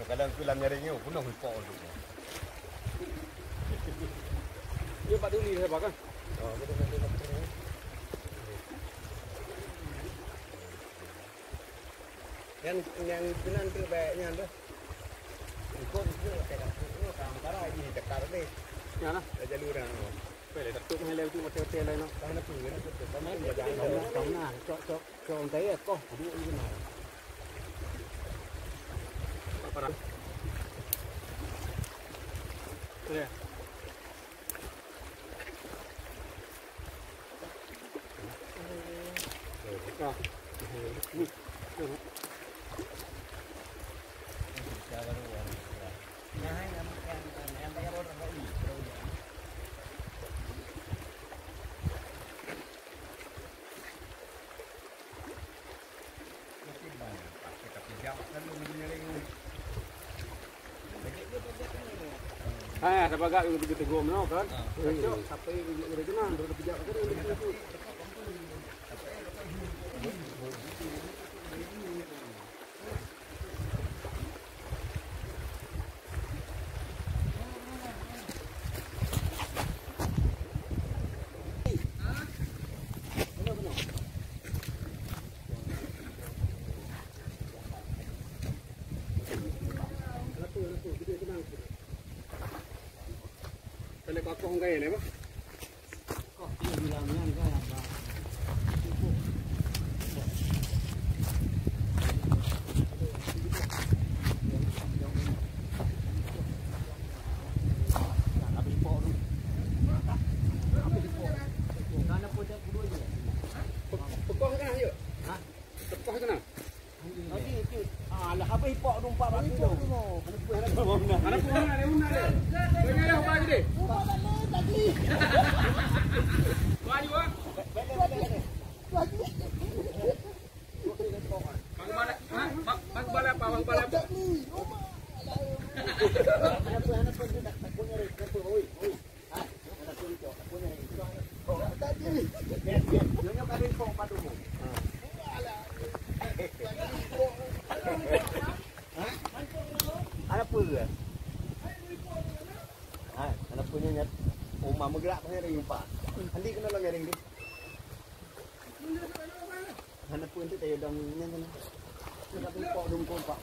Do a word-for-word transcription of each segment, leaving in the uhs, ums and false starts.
Kadang-kadang lam nyaring nyoe penuh ipok tu. Dia bak duli saya bak kan? Oh, betul, betul, betul. Yang, yang keunan tu baik nyan tu. Ikut tu pakai dapur tu, antara ini dekat deh. Ya lah. Dah jalur dah. Boleh tak tu main lewat tu macam hotel lain lah. Kan apa, kan apa tu? Kan apa, jalan, jalan. Kau nah, cok, cok, cok, orang kaya kau, duduk di mana? Tak parah. Ya. Ah, tabagak yang begitu gom no kan? Cocok, sampai yang begitu kenal, baru terpijak kan? Kena kokoh gaya ni, bah. Pekoh kan, yuk? Hah? Pekoh kan? Alah, habéh ipok dumpak bak tu. Anak pun ada, ada. Banyak dah pagi deh. Maju, ah. Bagaimana? Ha? Bang, bang bala apa? Bang bala apa? Ada apa? Ha, ada apa nyan? Uma meugerak banyak dari empat. Andi kena lagi ring. Hana pun tu tayo dong nyan kan. Nak pok dong kompak.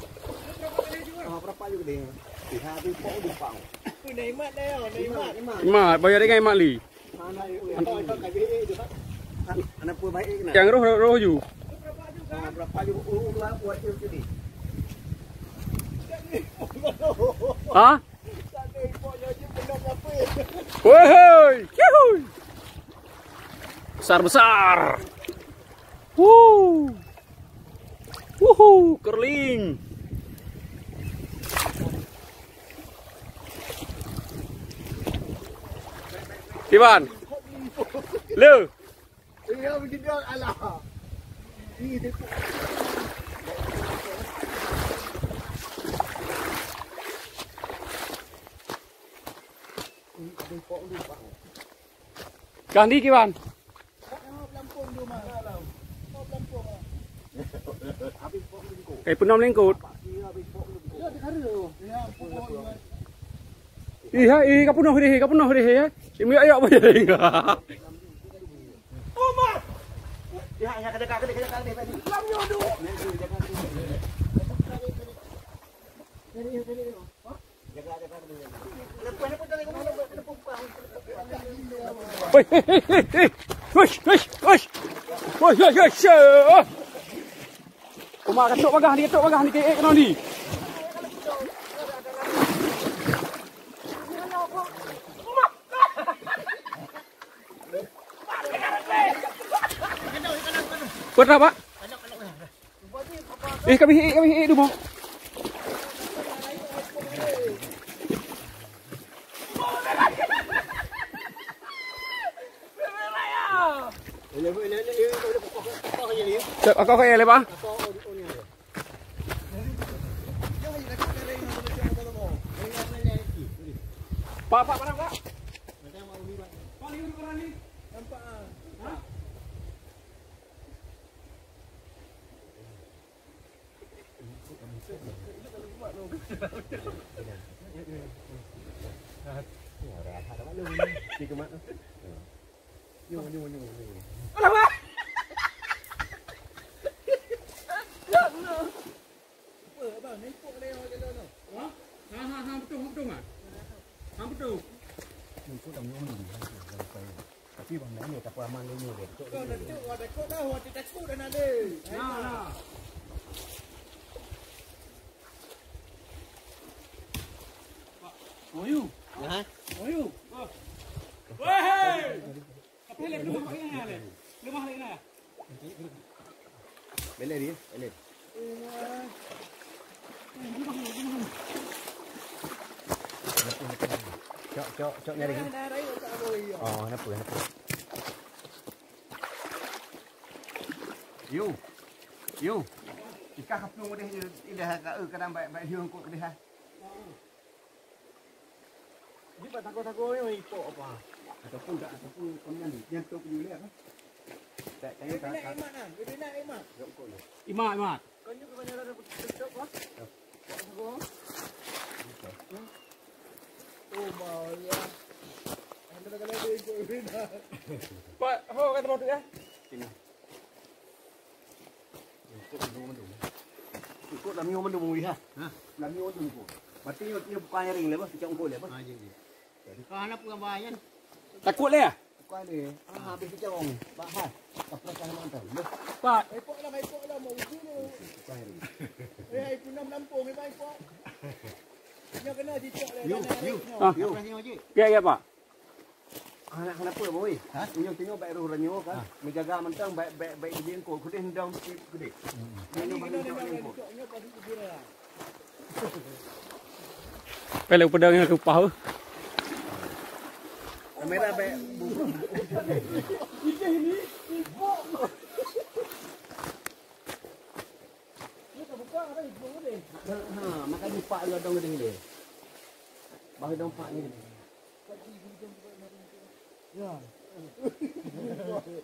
Ah, berapa juga deh? Tiga ribu pok dong pak. Naimat dah ya, naimat. Mat, bayar dengan Mat Li. Hana pun baik kena. Yang roh, roh, roh ju. Ah, berapa juga? Oh, dua buat tu tadi. Ha? Woi, yuhui. Besar-besar. Wuh. Wuhu, curling. Iban. Le. Iya, begitu, alah. Ih, dia tu. Ih, ada pok lupa. Kang di kiban. Kai peunom lingkot. Ih, hai, ih, ka peunoh deh, ka peunoh deh, ya. Imeuyok-yok bak jaring. Hei, hei, hei, hei, hei. Hei, hei, hei, hei. Hei, hei, hei, hei. Uma, katok bagah ni, katok bagah ni, keu, eh, keunoe ni. Peue teuma, Pak? Ih, kami hik, kami hik dulu. Cok, aku kaya lepas. Pak, Pak, mana, Pak? Pak, liur mana ni? Nampak ah. Ha? Alamak! Ya Allah! Apa abang? Nipok lé orang jalan tu. Ha? Ha, ha, ha, betul, betul, ha. Ha, betul. Nipok dah nyoe ni, ha, ha, ha. Tapi bang nanya tak aman ni dia. Kau dah tu, ada kau dah, ada takut dah nak deh. Nah, nah. Oh, you. Ha? Oh, you. Oh. Weh! Apa leh? Lemah lagi nah, leh. Lemah lagi nah. Belek dia, belek. Cok, cok, cok nyaring. Oh, kenapa, kenapa? Yu. Yu. Ikan kapung udah je, indah ka, eh, kadang baik, baik hiung kok udah. Di pat tago-tago nyoe ipok apa? Ataupun tak, ataupun kemudian nyentuh ke apa? Tak, tak, tak, tak. Imat nah, imat nah, imat. Imat, imat. Kau nyoe kau nyala dah tutup apa? Tago. Oh, bahaya. Ada dah kalau dia ikut Rina. Pak, ho kata patut ya? Sini. Ikut lam nyoe mandum. Ikut lam nyoe mandum, Wi, ha? Ha? Lam nyoe mandum ikut. Berarti nyoe, nyoe bukan nyaring lé, bah? Picok ungkot lé, bah? Ha, ya, ya. Jadi, ah, kenapa gambar nyan? Takut lé, ya? Bukan lé. Ah, habis picok. Bah, ha. Kapal sana mantap. Bah. Ipok lah, ipok lah, mau uji ni. Bukan nyaring. Eh, ipok nam nampung, ipok, ipok. Nyoe kena cicok lé, yu, yu. Ah. Yu. Operasi nyoe, Cik. Ya, ya, Pak. Anak kenapa, boy? Ha? Nyoe tengok baik roh ranyoe kan. Ha. Menjaga mentang baik, baik, baik dia engkau. Kudeh endang sikit kudeh. Hmm. Ini kena endang sikit. Kalau pedang yang kepah. Kamera baik. Ini, ini, ini. Ha, makanya pak dia dong dia. Bah dong pak ni. Ya.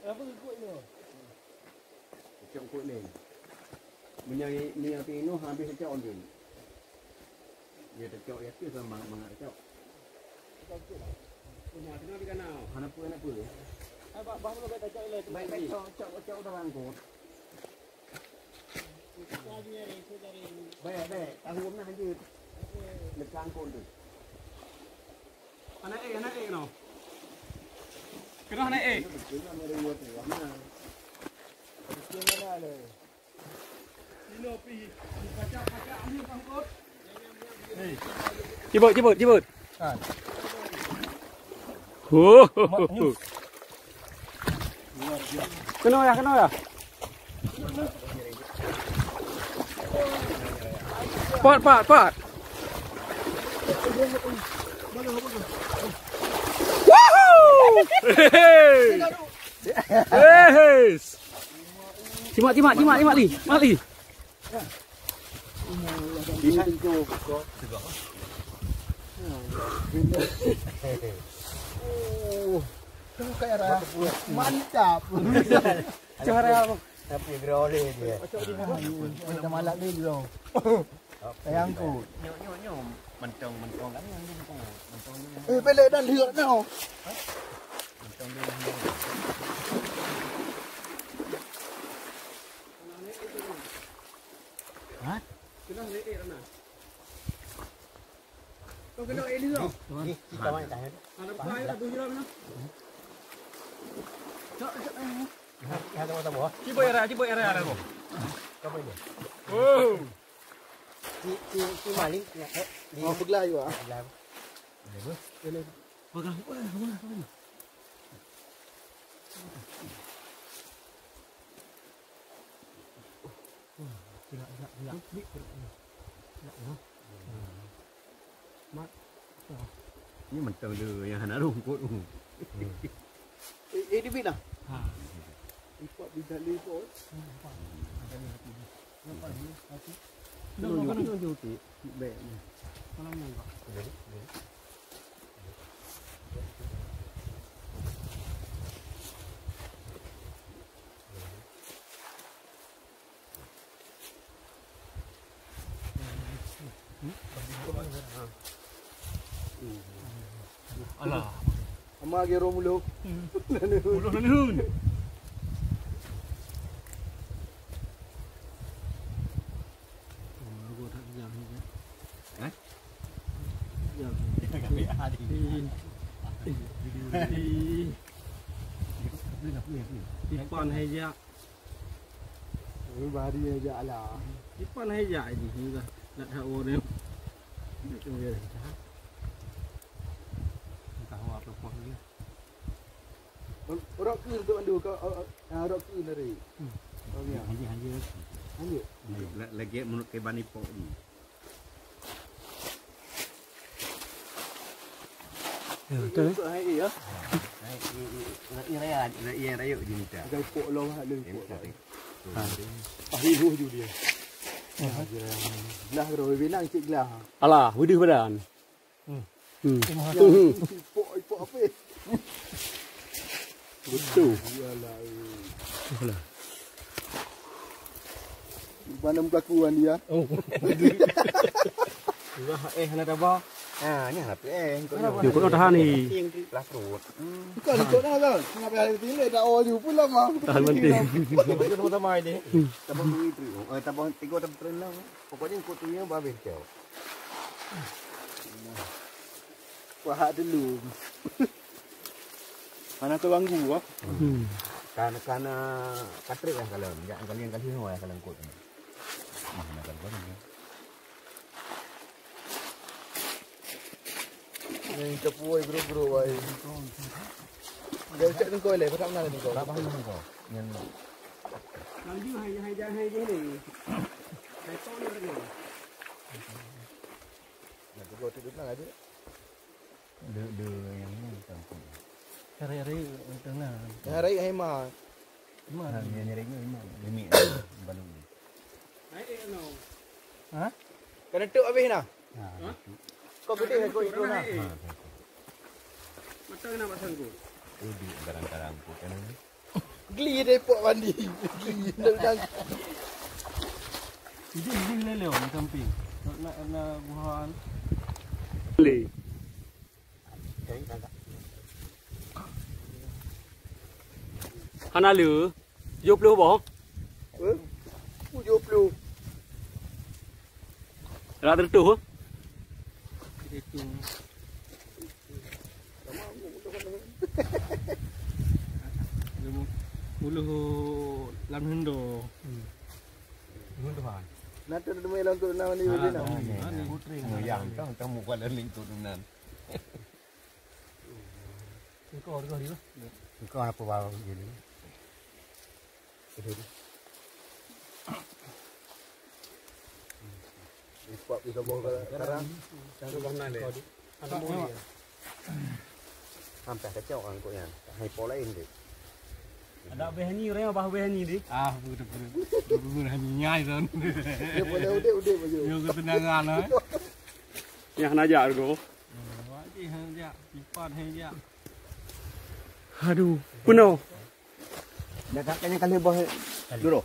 Apa ikut ni? Cok ikut ni. Menyang, menyang tinoh habis cok ni. Dia tercok ya tu sama mangat cok. Rumah tengah di kanal. Hana apa, hana apa. Hai, bah, bah, bah, bah, cok ilai tu. Baik, baik, cok, cok, cok orang angkut. Baik, baik. Tahu nah je. Lekang angkut tu. Anak eh, anak eh, no. Kena anak eh. Cibut, cibut, cibut. Kan. Huh. Kena ya, kena ya. Pat, pat, pat. Woohoo! Hey, hey. Hey, hey. Timak, timak, timak, timak li. Mak li. Bisa. Oh, tu kayak raya. Mantap. Cuma raya apa? Tapi groleh dia. Macam malak ni, bro. Sayangku. Nyok, nyok, nyok. Mentong, mentong kan yang dia bukan. Mentong dia. Eh, belek dah lihat now. Mentong dia. Ha? Kena lelek, Rana. Kau kena air ni tau. Ni, kita main tangan. Ada bukan air, ada bukan air. Cok, cok, air. Nah, ada mata buah. Cuba air, cuba air, air. Kau boleh. Oh. Di, di, di maling, ya, eh, di. Oh, pegelah juga. Pegelah. Boleh, boleh. Boleh. Pegang, pegang, pegang, pegang. Wah, gerak, gerak, gerak. Gerak, gerak. Mat. Ni mentang dia yang hana rungkut. Eh, eh, dia bina. Ha. Ipak bina liput. Nampak. Nampak ni, aku. Tunjuk, tunjuk, tunjuk. Baik ni. Kalau ni, Pak. Alah. Ama ge rong mulo. Mulo nunun. Hah? Ipan hai jak. Baru hai jak lah. Ipan hai jak ini. Nak tak orang. Entah apa pun dia. Rot keu tu andu ka, rot keu dari. Hanya, hanya. Hanya. Lagi menurut ke bani pok ni. Ya, betul. Untuk hari ya. Raya raya je minta. Dah pok long hak dia pok. Ah, ribu je dia. Lah kalau binang cik gelah. Alah, widih badan. Hmm. Ipok, ipok apa? Betul. Iyalah. Apalah. Mana muka kuan dia? Oh. Wah, eh, hana taba. Ha, ni hana eh. Dia kena tahan ni. Lah perut. Bukan ikut dah kan. Nak balik sini dah awal je pun lama. Tahan penting. Sama-sama ini. Tabang tu itu. Eh, tabang tiga tabang terenam. Pokoknya ikut tu yang babeh kau. Wah, dulu. Mana tu ganggu ah? Hmm. Kan, kan, ah, katrik lah kalau. Jangan kalian kali ni wah kalau ikut. Nah, nak kalau ni. Ni tepui guru-guru wai. Dia cek engkau le, pasal mana ni kau? Tak paham engkau. Yang Lanjut hai, hai, hai, hai, hai, ni. Hai, kau ni. Nak tegur tu tenang aja. Dia, dia yang ni tangkap. Cari-cari tengah. Yang hari hai ma. Ma. Ha, yang nyari ni ma. Demi balu ni. Hai, eh, no. Ha? Kena tuk habis nah. Ha. Kau gede aku itu nah. Ha. Mata kena pasang tu. Ini garang-garang tu kan. Geli deh pok mandi. Geli dah. Jadi ini leleo di samping. Nak, nak buhan. Beli. Hana le, tujuh puluh boh. Eh? Tujuh puluh. Rak tertuh. Tertuh. Puluh lam hendo. Hmm. Nuhun Tuhan. Nanti demi langkut nama ni. Ah, boleh nak? Ni, ni. Putri. Yang tang tang muka dan lingkut nan. Engkau, engkau dia. Engkau apa bawa gini? Ispak bisa bawa ke sekarang. Ada warna dia. Ada warna dia. Sampai kacau orang kot yang. Hai po lain tu. Ada beh ni, orang bah beh ni di. Ah, betul betul. Betul hanya nyai tu. Dia boleh udik-udik baju. Dia ketenangan ah. Yang nak jak tu. Wajib hanya jak, ipat hanya jak. Aduh, penuh. Dah tak kena kali boh. Dulu.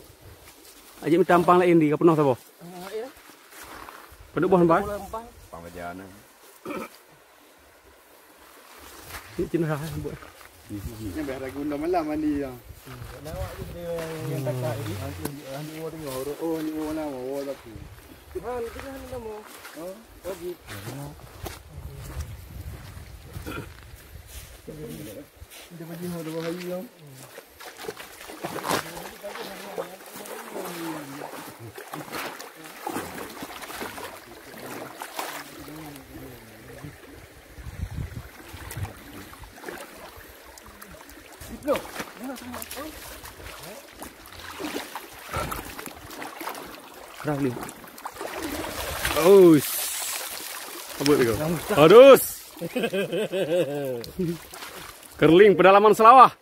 Aji minta empang lain di, ka penuh saboh. Ah, ya. Penuh boh empang. Empang. Empang aja ni. Ni cina dah buat. Ni biar ragu malam mandi ya. Nak awak tu dia yang tak tak ni. Nanti nanti orang tengok orang oh ni orang lama orang tapi. Ha, ni tengah ni nama. Oh, lagi. Dia bagi hang dua hari ya. Dah boleh. Uish. Kabut tu. Adus. Kerling pedalaman Selawah.